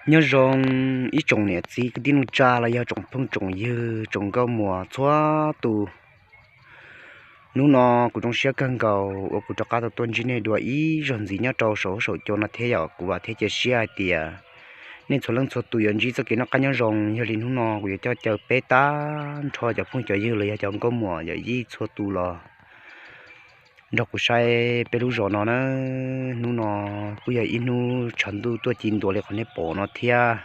Nyob zoo ib tsoom niam txiv kwv tij neej tsa los yog tsoom phooj tsoom ywg tsoom nkauj muam txhua tus. Hnub no kuv zoo siab kawg nkaus uas kuv rov qab tau tuaj ntsib nej dua ib zaug ntxiv nyob rau saum huab saum cua no thiab yom. Kuv vam thiab cia siab hais tias nej txhua leej txhua tus yuav ntsib txoj kev noj qab nyob zoo. Yog li hnub no kuv yuav coj caw peb tag nrho cov phooj cov ywg los yog cov nkauj muam yawm yij txhua tus los nrog kuv saib peb lub zos no na. Hnub no kuj yog ib hnub tshav ntuj tuaj ci ntua li qhov nej pom no thiab.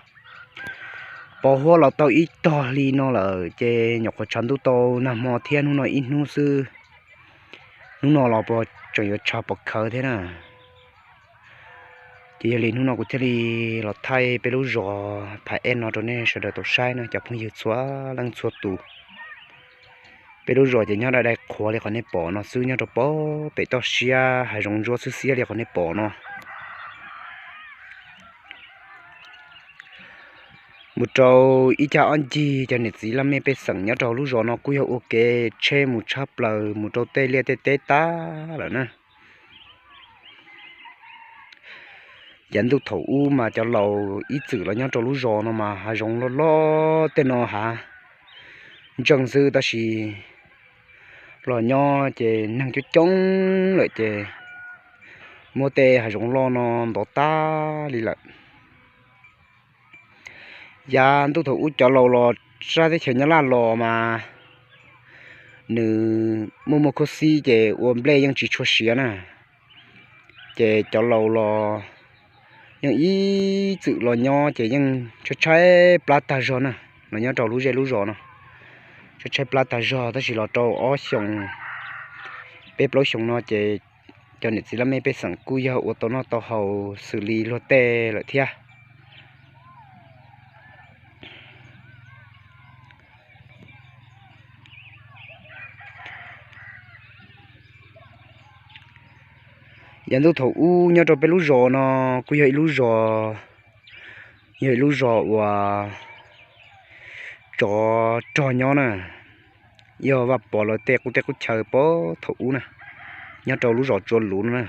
Pos huab los tau ib tog hli no lawm ces nyuam qhuav tshav ntuj tau nag hmo thiab hnub no ib hnub xwb. Hnub no los puas tseem yuav tshav pos khawv thiab na. Ces yog li hnub no kuv thiaj li los thaij peb lub zos Phav Ej no rau nej sawv daws tau saib na cov phooj ywg txhua leej txhua tus. Peb lub zos ces nyob dai dai qhuav li qhov nej pom no xwb, nyob rau pem toj siab hav zoov ntsuab xwb xiab li qhov nej pom no. Mus rau ib cag ob ncig cov niam txiv laj mej pej xeem nyob rau lub zos no kuj yog ua kev tsheb mus tshaj plaws mus rau tej liaj tej teb tag lawm na. Yav ntuj thaum ub mas cov laus ib txwm los nyob rau lub zos no mas hav zoov loj loj tej no hav ntseej xwb tab sis los nyob ces neeg coob coob lawm ces muab tej hav zoov loj no ntov tag li lawm. Yav ntuj thaum ub cov laus los sab teb chaws Nyab Laj los mas nws muaj muaj khuab xib ces ua nplej yeej tsis tshua siav na. Ces cov laus los yeej ib txwm los nyob ces yeej tshaib tshaib plab tag zog na. Los nyob rau lub zej lub zos no tshaib tshaib plab tag zog tab sis los rau ob xyoos peb plaub xyoos no ces cov niam txiv laj mej pej xeem kuj yog ua tau noj tau haus xws li luag tej lawm thiab. Yav ntuj thaum ub nyob rau peb lub zos no kuj yog ib lub zos, yog ib lub zos uas tsov rog nyob na, yog Vaj Pov lawv tej qub teb qub chaw pem thaum ub na, nyob rau lub zos Tsua Luv no na.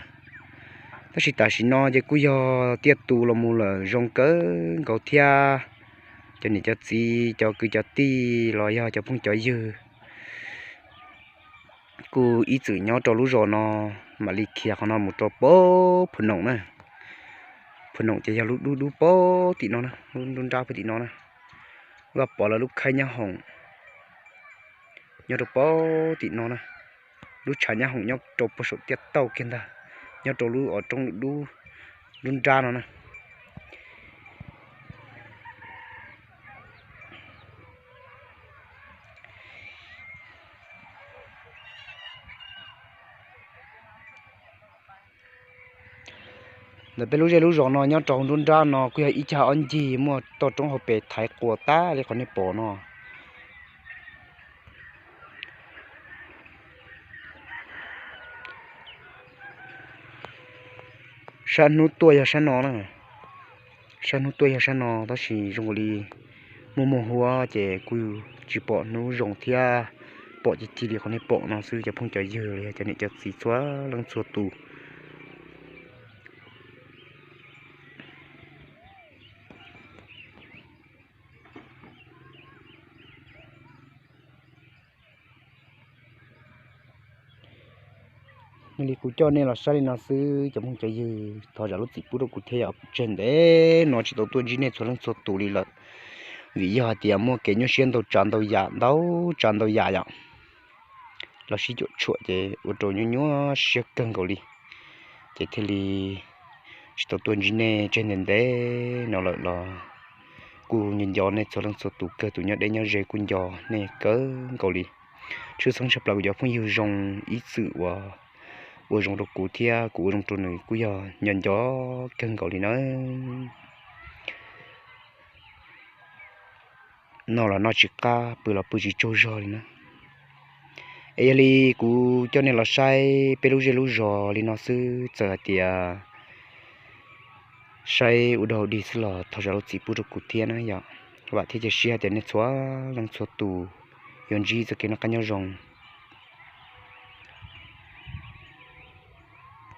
Tab sis tam sim no ces kuj yog tiaj tus los mus lawm zoo kawg nkaus thiab. Cov niam cov txiv cov kwv cov tij los yog cov phooj cov ywg kuj ib txwm nyob rau lub zos no, mam li khiav qhov no mus rau pem Phu Noom na. Phu Noom ces yog lub dub dub pem tim no na, lub nruab nrab pem tim no na. Vaj Pov lawv lub khaib nyab hoom nyob rau pem tim no na. Lub tshav nyab hoom nyob rau puag saum tiaj tauj kiag ntag, nyob rau lub os roob dub nruab nrab no na. Ntawm peb lub zej lub zos no nyob rau nruab nrab no kuj yog ib cag ob ncig muaj toj roob hauv pes thaiv quas tag li qhov nej pom no. Sab hnub tuaj yog sab no na, sab hnub tuaj yog sab no tab sis zoo li muaj muaj huab ces kuj tsis pom hnub zoo thiab, pom cig cig li qhov nej pom no xwb cov phooj cov ywg los yog cov niam cov txiv txhua leej txhua tus. Yog li kuv coj nej los saib li no xwb cov phooj cov ywg, thov zam lub txim pub rau kuv thiab yom, tseg ntev no tsis tau tuaj ntsib nej txhua leej txhua tus li lawm, vim yog hais tias muaj kev nyuaj siab ntau tsav ntau yam ntau tsav ntau yam yom, los sib cuam tshuam ces ua rau nyuaj nyuaj siab kawg nkaus li, ces thiaj li tsis tau tuaj ntsib nej tseg ntev ntev no lawm los kuj nco nco nej txhua leej txhua tus kawg, tus nyob deb nyob ze kuj nco nej kawg nkaus li. Tshwj xeeb tshaj plaws kuv cov phooj ywg zoo ib txwm uas ua zoo rau kuv thiab kuv ua zoo rau nws kuj yog nco nco kawg nkaus li na. Noj los noj tsis qab, pw los pw tsis tsaug zog li na. Es yog li kuv coj nej los saib peb lub zej lub zos li no xwb, txawm hais tias saib ua dog dig xwb los thov zam lub txim pub rau kuv thiab na yom. Vam thiab cia siab tias nej txhua leej txhua tus yuav ntsib txoj kev noj qab nyob zoo.